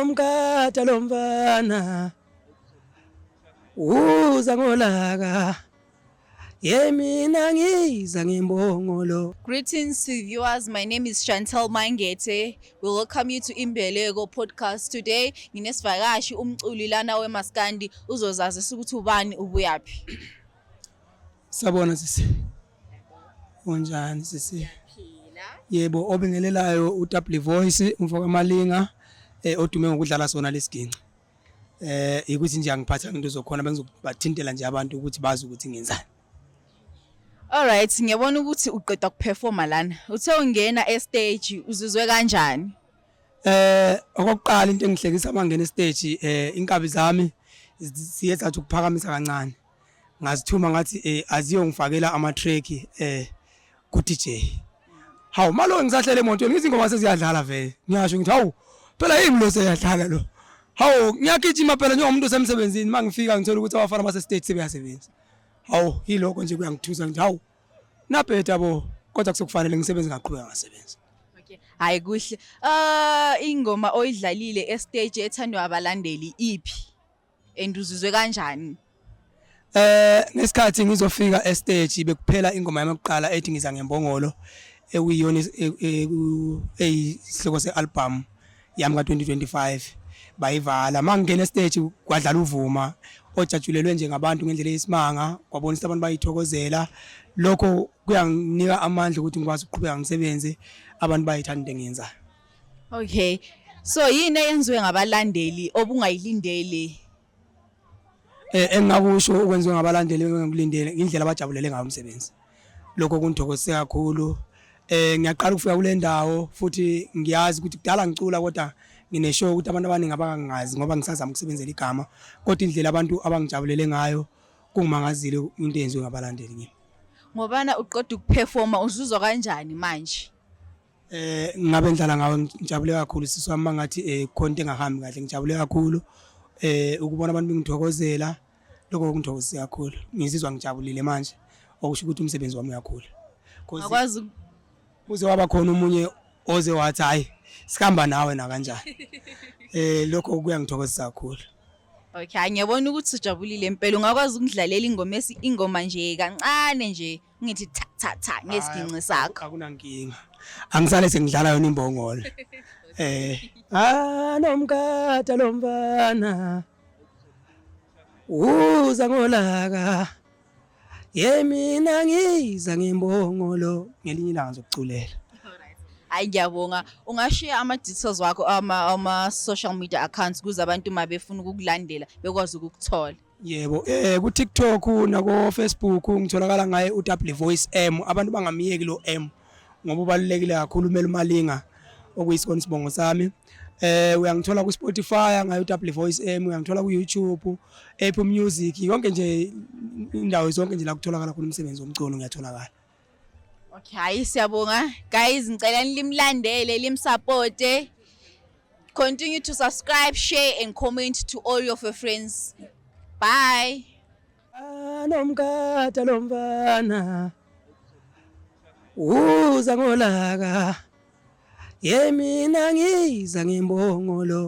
Nomkatha lo mfana uza ngolaka, ye mina ngiza ngembongolo. Greetings to viewers. My name is Chantal Mangete. We welcome you to Imbeleko podcast today. Nginesivakashi umculi lana weMaskandi uzozazisa ukuthi ubani, ubuyaphi. Sabona sisi, unjani sisi? Yebo, obingelelayo uTapli Voice, umfo kaMalinga, odume ngokudlala sona lesiginci. Ukuthi nje angiphatha into zokhona, bengizobathintela nje abantu ukuthi bazi ukuthi ngenzani. Alright, ngiyabona ukuthi uqeda kuperforma lana. Uthe ungena e-stage uzizwe kanjani? Okokuqala, into engihlekisa mangena e-stage, inkabi zami siye zathi ukuphakamisa kancane. Ngazithuma ngathi aziyongifakela ama track ku DJ. Hawu malo, ngisahlele emotweni, ngithi ingoma seziyadlala vele. Ngiyasho ngithi, "Hawu phela, yimi lo seyadlala lo." Hawu, ngiyagijima phela njengomuntu osemsebenzini, mangifika ngithola ukuthi abafana base stage sebeyasebenza. Hawu, yilokho nje kuyangithusa, ngithi, "Hawu nabheda bo," kodwa kusokufanele ngisebenze, ngaqhubeka ngasebenza. Okay. Hayi kuhle. Ingoma oyidlalile e-stage ethandwa abalandeli iphi? And uzizwe kanjani? Ngesikhathi ngizofika e-stage bekuphela ingoma yami yokuqala ethi "Ngiza Ngembongolo", ekuyiyona eyisihloko se-album yami ka-2025. Bayivala mangingena e-stage, kwadlala uvuma ojatshulelwe nje ngabantu ngendlela eyisimanga, kwabonisa abantu bayithokozela. Lokho kuyanginika amandla ukuthi ngikwazi ukuqhubeka ngisebenze, abantu bayithanda into engiyenzayo. Okay. So yini eyenziwe ngabalandeli obungayilindeli? Engingakusho okwenziwe ngabalandeli engingakulindele, indlela abajabulele ngayo umsebenzi. Lokho kungithokozise kakhulu. Ngiyaqala ukufika kule ndawo, futhi ngiyazi ukuthi kudala ngicula, kodwa ngine-sure ukuthi abantu abaningi abangazi ngoba ngisazama ukusebenzela igama, kodwa indlela abantu abangijabulele ngayo kungimangazile, into eyenziwe ngabalandeli kimi. Ngobana uqeda ukuperforma, uzizwa kanjani manje? Ngabe ngidlala ngawe, ngijabule kakhulu sisi wami. Mangathi khona into engahambi kahle, ngijabule kakhulu ukubona abantu bengithokozela. Lokho kungithokozise kakhulu, ngizizwa ngijabulile manje, okusho ukuthi umsebenzi wami uyakhula. 'Cause Ngakwazi kuze waba khona omunye oze wathi, "Hayi, sikhamba nawe nakanjani." Lokho kuyangithokozisa kakhulu. Okay, ngiyabona ukuthi ujabulile impela. Ungakwazi ukudlalela ingoma esi ingoma nje kancane nje, ngithi tha tha tha ngesiginci sakho? Akunankinga, angisale sengidlala yona imbongolo. Nomkatha lo mfana uza ngolaka, ye mina ngiza ngembongolo. Ngelinye ilanga ngizokuculela. Hayi, ngiyabonga. Ungashiya ama details wakho ama social media accounts kuze abantu mabefuna ukukulandela bekwazi ukukuthola. Yebo, ku TikTok nako Facebook ngitholakala ngaye uW Voice M. Abantu bangamiyeki lo M ngoba ubalulekile kakhulu, umele uMalinga, okuyisona isibongo sami. Uyangithola ku Spotify ngayo uW Voice M, uyangithola ku YouTube, Apple Music, yonke nje indawo zonke nje la kutholakala khona umsebenzi womculo ngiyatholakala. Okay, hayi siyabonga. Guys, ngicela limlandele, limsupport. Continue to subscribe, share and comment to all of your friends. Bye. Nomkatha lo mfana uza ngolaka, ye mina ngiza ngembongolo.